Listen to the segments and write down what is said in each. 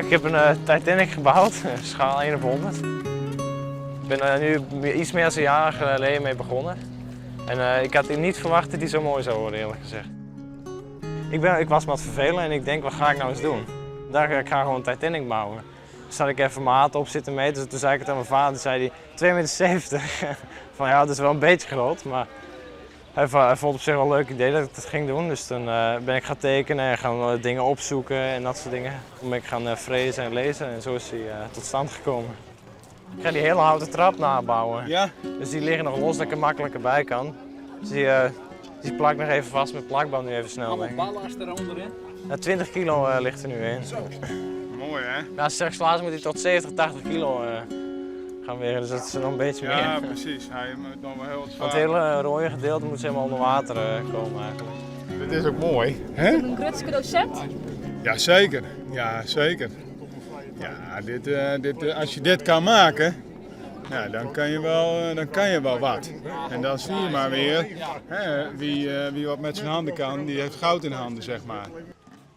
Ik heb een Titanic gebouwd, schaal 1 op 100. Ik ben er nu iets meer dan een jaar geleden mee begonnen. En ik had niet verwacht dat die zo mooi zou worden, eerlijk gezegd. Ik, ben, ik was me aan het vervelen en ik denk, wat ga ik nou eens doen? Dacht ik, ik ga gewoon een Titanic bouwen. Toen zat ik even maten op zitten meten, dus toen zei ik het aan mijn vader, zei hij 2,70 meter. Van ja, dat is wel een beetje groot, maar hij vond het op zich wel een leuk idee dat ik dat ging doen. Dus toen ben ik gaan tekenen en gaan dingen opzoeken en dat soort dingen. Toen ben ik gaan frezen en lezen en zo is hij tot stand gekomen. Ik ga die hele houten trap nabouwen. Ja? Dus die liggen nog los dat ik er makkelijker bij kan. Dus die plak nog even vast met plakband nu even snel. Allemaal ballast eronder in? Ja, 20 kilo ligt er nu in. Zo. Mooi hè? Ja, straks later moet hij tot 70, 80 kilo gaan wegen, dus dat is nog een beetje meer. Ja, precies. Hij moet nog wel heel wat Want het hele rode gedeelte moet helemaal onder water komen eigenlijk. Dit is ook mooi, hè? Een grutske docent? Ja, zeker. Ja, zeker. Ja, als je dit kan maken, ja, dan kan je wel, dan kan je wel wat. En dan zie je maar weer, hè, wie wat met zijn handen kan, die heeft goud in handen, zeg maar.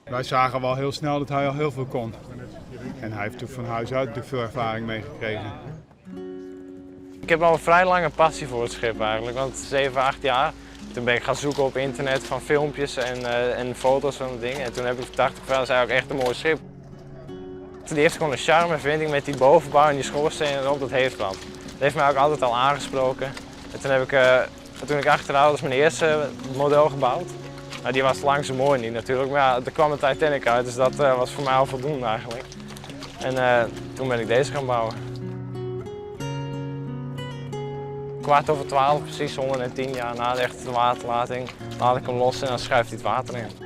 Wij zagen wel heel snel dat hij al heel veel kon. En hij heeft natuurlijk van huis uit natuurlijk veel ervaring meegekregen. Ik heb al een vrij lange passie voor het schip eigenlijk, want 7, 8 jaar. Toen ben ik gaan zoeken op internet van filmpjes en foto's van het ding. En toen heb ik gedacht, dat is eigenlijk echt een mooi schip. Die heeft gewoon een charme, vind ik, met die bovenbouw en die schoorstenen erop, dat heeft wat. Dat heeft mij ook altijd al aangesproken. En toen heb ik, toen ik achterhaald, dat is mijn eerste model gebouwd. Nou, die was lang zo mooi niet natuurlijk, maar ja, er kwam een Titanic uit, dus dat was voor mij al voldoende eigenlijk. En toen ben ik deze gaan bouwen. 12:15 precies, 110 jaar na de echte waterlating, laat ik hem los en dan schuift hij het water in.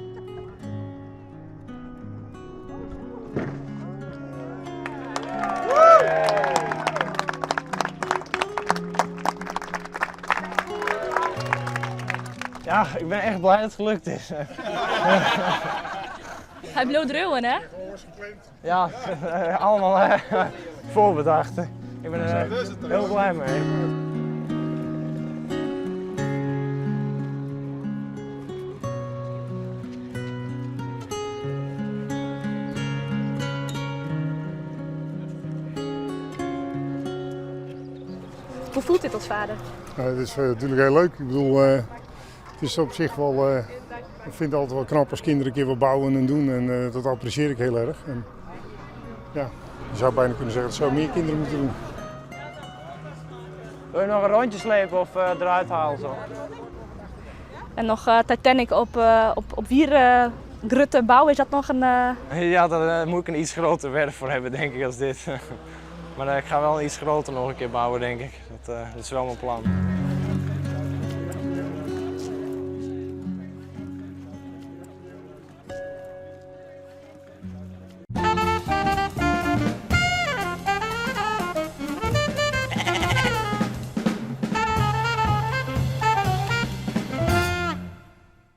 Ja, ik ben echt blij dat het gelukt is. Hij bleef dreeuwen, hè? Ja, allemaal voorbedacht. Ik ben er heel blij mee. Hoe voelt dit als vader? Nou, het is natuurlijk heel leuk. Ik bedoel, het is op zich wel, ik vind het altijd wel knap als kinderen een keer wat bouwen en doen. En dat apprecieer ik heel erg. En, ja, je zou bijna kunnen zeggen dat zou meer kinderen moeten doen. Wil je nog een rondje slepen of eruit halen zo? En nog Titanic op wieren grutten bouwen, is dat nog een... Ja, daar moet ik een iets groter werf voor hebben, denk ik, als dit. Maar ik ga wel iets groter nog een keer bouwen, denk ik. Dat is wel mijn plan.